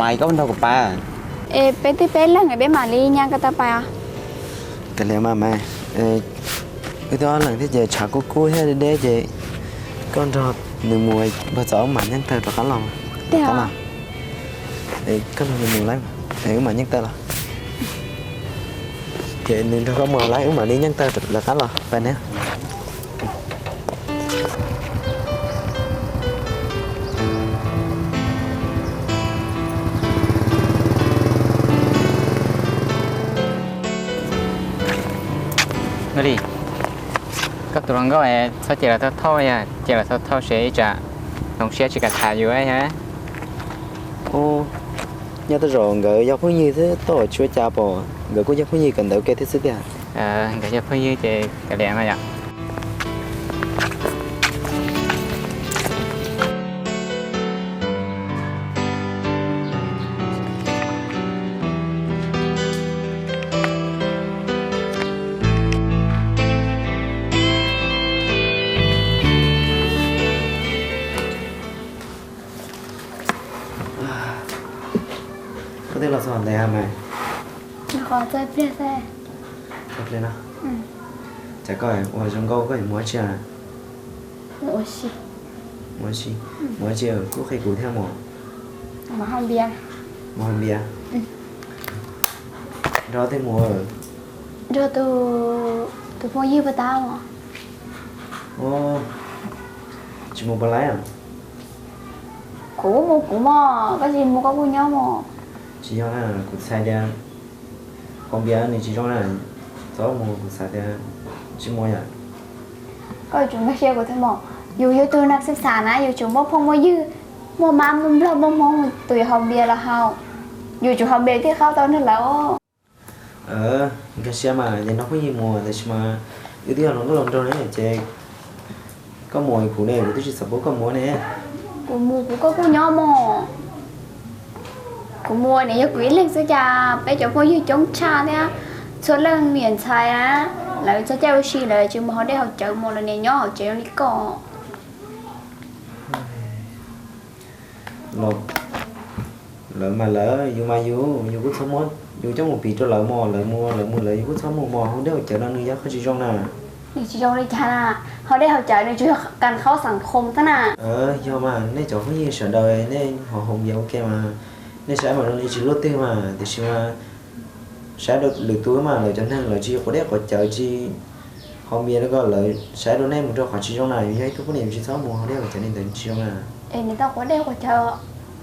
Pais, koj nrog kuv pais. Es peb twb peb leeg, peb mam li nyas ko taw pais os. Kav liam mas Maiv, wb twb ob leeg thiab ces tshav kub kub thiab deb deb ces koj nrog nws mus npawg txom wb mam nyeej tawg rov qab los. Koj nrog nws mus lawm, wb mam nyeej tawg los. Ces nws nrog koj mus lawm, wb mam li nyeej tawg rov qab los pais ne. Li, koj tus hluas nkauj, txhob cem los thauj thauj, yog cem los thauj thauj ces ib tsam hloov siab tsis kam tham yus. Nyob tej zaum nkawd yog phooj ywg xwb, tej zaum tsis ua cas pom, nkawd kuj yog phooj ywg kawm ntawv ua ke thiab xwb tiag. Nkawd yog phooj ywg ces kav liam no yom. Koj twb los txog ntev mas. Txog pliag xwb. Txog pliag no. Cas koj ua zoo nkauj koj yuav mus ua tsi? Mus ua si. Mus ua si, kuj qhia kuv thiab mos. Mus haus npias. Nrog twg mus? Nrog tus phooj ywg puag ta. Tsis mus puas laib? Kuv mus kuv mos, koj tsis mus koj kuj nyob mos. Tsis yog na, kuv txhais tias haus npias nws tsis zoo na, txhob mus, kuv xav tias tsis mus yom. Koj yuav tsum nkag siab kuv thiab mos, yus yog tus neeg xeeb xav na, yus tsum muaj phooj muaj ywg, muaj mab muaj nplog muaj hmoob, tus yuav haus npias los haus, yus tsum haus npias thiaj qab tau nrog lawv. Nkag siab mas ces nrog phooj ywg mus, tab sis mas wb twb yog hluas nkauj hluas nraug ne ces koj mus kuv ne, kuv twb tsis xav pub koj mus ne. Kuv mus kuv koj kuj nyob mos. Kuv mus ne yog kuv ib leeg xwb cas peb cov phooj ywg coob tshaj thiab, txhua leej niam ntxhais na, lawv txog caij ua si lawv tsis mus haus dej haus cawv mos, lawv niaj nyob hauv tsev zoo li koj. Lawv mas lawv, yus mas yus, yus kuj txhob muab yus coj mus piv rau lawv mos, lawv mus lawv mus lawv, yus kuj txhob mus mos, haus dej haus cawv no nws yog qhov tsis zoo na. Nws tsis zoo li cas na, haus dej haus cawv nws tsuas yog kas khaub xav khoom xwb na. Yog mas nej cov phooj ywg sawv daws nej ho haus npias ua ke mas, nej saib mas zoo li tsis luaj twg mas, tiam sis mas saib rau lwm tus mas lawv cov neeg lawv tsis quav dej quav cawv tsis haus npias li ko, lawv saib rau nej mus rau qhov tsis zoo na, yus yog ib tug poj niam yus tsis txhob mus haus dej haus cawv li ntawd tsis zoo na. Es nws tau quav dej quav cawv,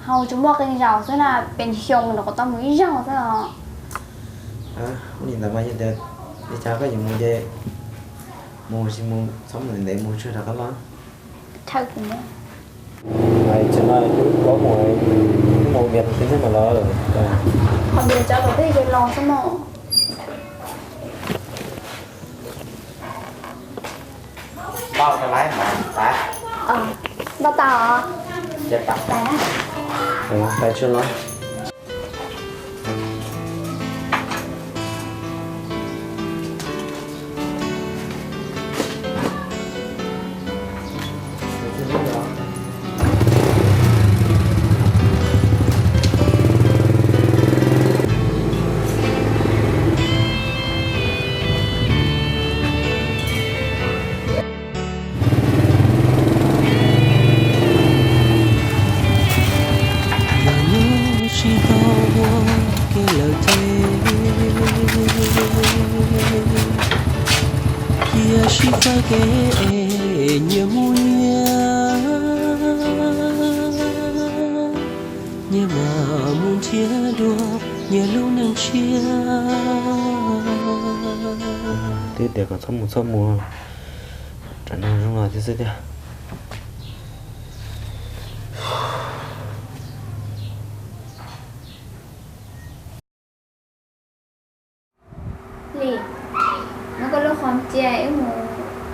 haus tsuas muaj qee zaus xwb na, pes xyoo no kuv tau mus ib zaug xwb os. Ua li ntawd mas yog tias li cas koj yuav mus ces mus, tsis mus txhob mus ntev, mus tsawg rov qab los. Thaum no kuv mus, mus npias tau tej neeg mas los. Ho npias tso tau tej ces los xwb mos. Npaj tau os. Pais tsuag los. Yog nyob tsis tau ua ke lawm ces cia sib faib kev es nyias mus nyias, nyias mam mus nrhiav dua nyias lub neej tshiab. Twb tias kom txhob mus txhob mus, tsam no zoo los thiab xwb tiag. Lis, muab koj lub qhov cia wb mus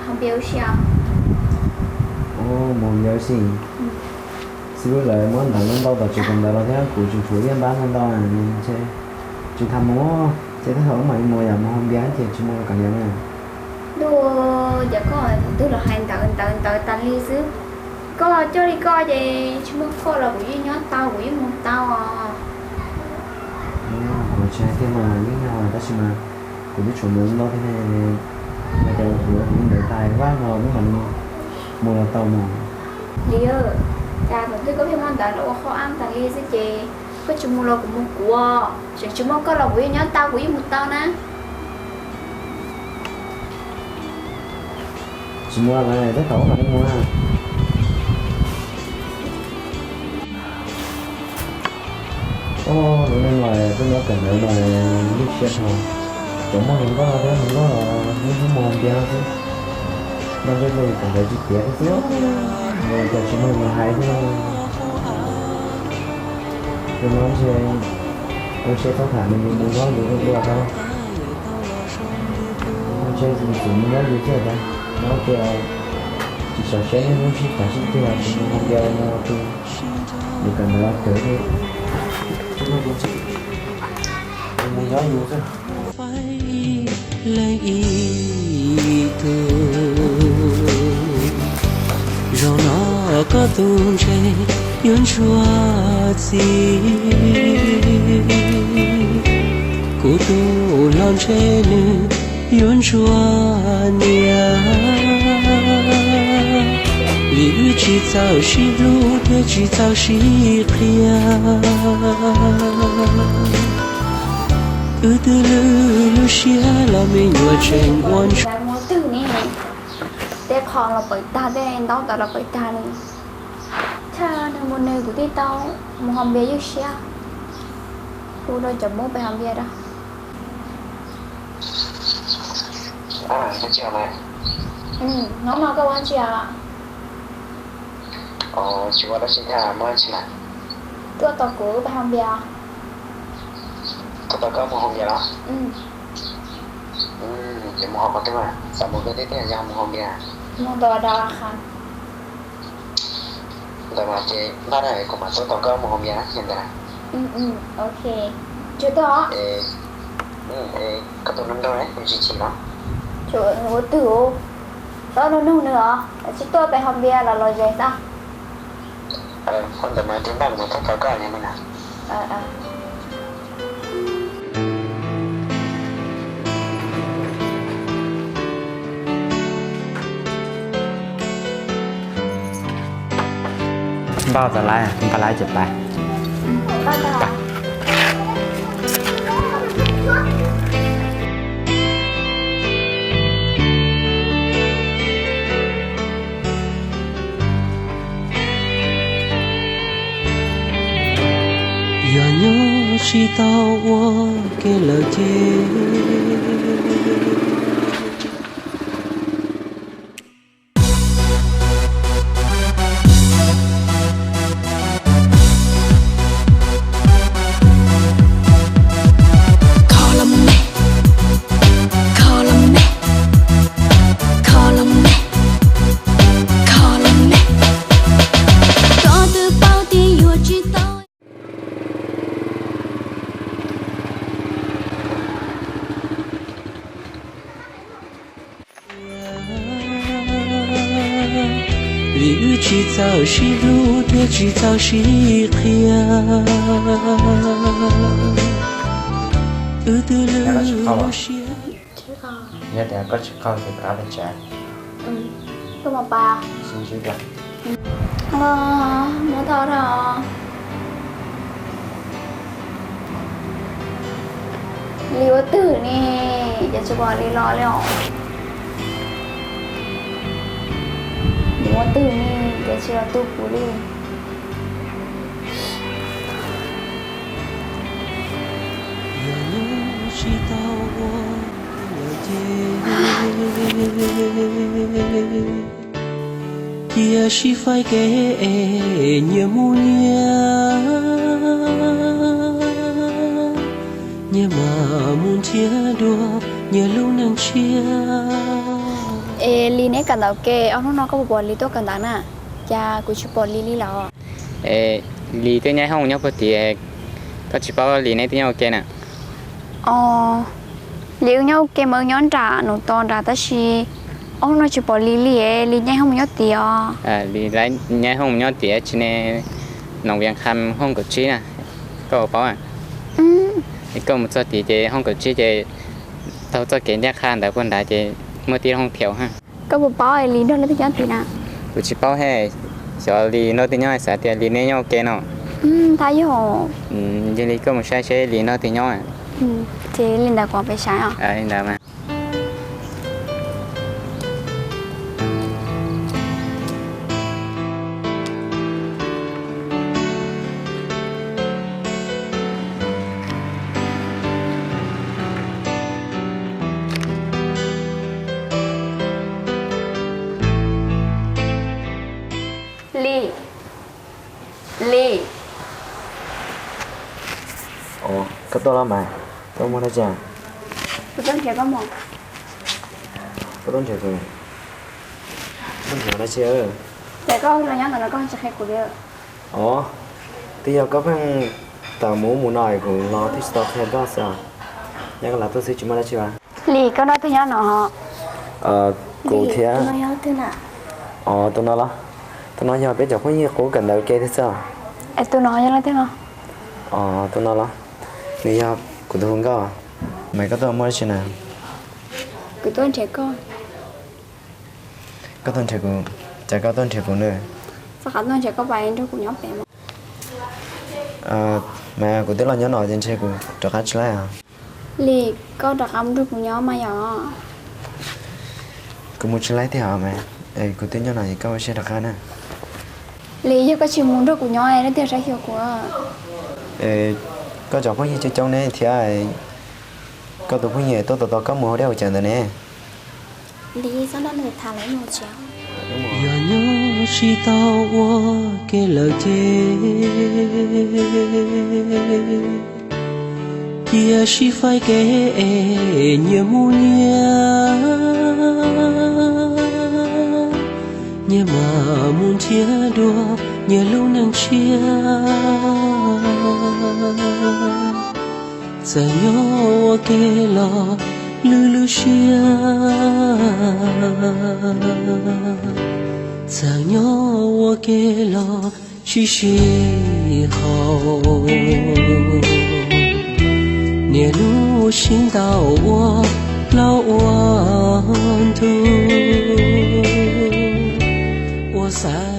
haus npias ua si os. Mus haus npias ua si. Xib fwb lawv muab ntawv ntau ntau tom tsev kawm ntawv los thiab kuv tseem tshuav ib npab ntau ntau ntshe tsis tas mus, ces tej zaum wb mam li mus yom, mus haus npias ces tsis mus los kav liam na. Ntuj, cas koj tus twg los hais ntawv ntawv ntawv tas li xwb. Koj coj li koj ces tsis muaj koj los kuv yeej nyob tau, kuv yeej mus tau os. Tab sis mas kuv twb tseem mus ntau thiab ne, yog tias kuv ua kuv li ntawd tas vaj no wb mam li mus los tau mas. Lis, cas thaum twg koj pheej muab ntawv los ua qhov ab tas li xwb ces koj tsis mus los kuv mus kuv, tseem tsis muaj koj los kuv yeej nyob tau, kuv yeej mus tau na. Tsis mus lawm, tab tom wb mam li mus na. Ob, lub neej los peb nyob kawm ntawv no lwj siab dhau. Cov muaj hluas nkauj thiab hluas nkauj los yeej mus haus npias no xwb. Noj ntsej muag kawm ntawv tsis tiav xwb, mus cas tsis muaj mus hais xwb. Yog no ntshe ua siab txhob tham nws, mus nyob yus dua dua tau. Ntshe yus txwm mus nyob yus xwb tas, nyob kiag tsis xav siab niaj hnub sib tham sib ceg, tsis mus haus npias mus tu, yus kawm ntawv kawg li. Mus nyob yus xwb. Leej ib tug, zaum no koj tus ntsej yuav ntsuag txiv, kuv tus hluas ntsej nws yuav ntsuag niam, vim wb tsis txawj sib hlub thiab tsis txawj sib qhia. Wb twb lwj lub siab los me nyuam tseem ua ntsuag. Tej qho los pawv tag, tej ntaub tas los pawv tag li. Tshaj nws mus nws kuv thiaj tau mus haus npias ywj siab. Hu rau cov Hmoob pem haus npias rau. Hnub no koj ua dab tsi os? Tuaj tos kuv pem haus npias. Tuaj tos koj mus haus npias los? Ces mus hauv qhov twg mas xav mus koj tib tiag yog mus haus npias? Mus tos Dab Qha. Ntawd mas ces npaj na kuv mam tuaj tos koj mus haus npias na, yog ntawd na. Ok, tsuag tuaj os. Koj tus nug nraug ne, nws tsis chim los? Ua twg? Txhob nug nug nws os, tsis tuaj pem haus npias los los zes xwb. Ua ntawd mas ces npaj kuv mam tuaj tos koj na. Npaj txav laiv, npaj laiv ces pais. Yog nyob tsis tau ua ke lawm ces Vim wb tsis txawj sib hlub thiab tsis txawj sib qhia. Wb twb lwj lub siab. Yog tias koj tsis qaug ces rov qab pem tsev. Sib ntsib dua. Muab thauj dhau. Lis ua twg ne, ces tsis pom Lis los li os. Mus ua twg ne, ces tsis los tu kuv li. Cia sib faib kev es nyias mus nyias, nyias mam mus nrhiav dua nyias lub neej tshiab. Es Lis, neb kawm ntawv ke, ob hnub no koj puas pom Lis tuaj kawm ntawv na? Cas kuv tsis pom Lis li lawm. Es Lis twb nyob hoob nyob puag tid, koj tsis paub Lis neb twb nyob ua ke na? Os, Lis wb nyob ua ke mas wb nyob nram Nus Tos nrad tab sis ob hnub no tsis pom Lis li, Lis nyob hoob nyob tid os. Lis nyob hoob nyob tid tsis ne, Noom Vias Kham hoob kaum tsib na, koj puas paub? Koj mus txog tid ces hoob kaum tsib ces taug txoj kev ncaj qha ntawd puag nrad ces muaj tib lub hoob phiaus ha. Koj puas paub Lis nrog leej twg nyob tid na? Kuv tsis paub he, xyov Lis nrog twg nyob xav tias Lis nej nyob ua ke no. Tab yog. Yog li koj mus saib seb Lis nrog twg nyob. Ces li ntawd kuv peb saib os. Li ntawd mas. Lis, Lis. Koj tuaj los mas, tuaj muaj dab tsi? Kuv tuaj nrhiav koj mus. Koj tuaj nrhiav kuv? Tuaj nrhiav dab tsi? Ces koj los nyob ntawm no koj tsis qhia kuv li. Os, twb yog koj pheej tawm mus ub mus no es kuv los twb tsis tau qhia koj xwb os. Nyob koj los tuaj xwb tsis muaj dab tsi as. Lis, koj nrog twg nyob no? Kuv thiab. Os, tus no los? Tus no yog peb cov phooj ywg qub kawm ntawv ua ke thiab xwb. Es tus no yog leej twg no? Os, tus no los? Nws yog kuv tus hluas nkauj. Mas koj tuaj muaj dab tsi na? Kuv tuaj nrhiav koj. Koj tuaj nrhiav kuv? Cas koj tuaj nrhiav kuv na? Xav qab tuaj nrhiav koj pab nrog kuv nyob pem. Mas kuv twb los nyob no ces ntshe kuv rov qab tsis laib os. Lis, koj rov qab mus nrog kuv nyob mas yom. Kuv mus tsis laib tiag os mas, kuv twb nyob no es koj ua siab rov qab na. Lis, yog koj tsis mus nrog kuv nyob leej twg saib xyuas kuv? Koj cov phooj ywg coob coob ne thiab, koj tus phooj ywg tuaj tos tos koj mus hauv dej hauv cawv ntawd ne. Yog nyob tsis tau ua ke lawm ces cia sib faib kev es nyias mus nyias, nyias mam mus nrhiav dua nyias lub neej tshiab. Txawm nyob ua ke los lwj lwj siab, txawm nyob ua ke los sib sib haum, niaj hnub sib ntaus ua plaub ua ntug, ua xav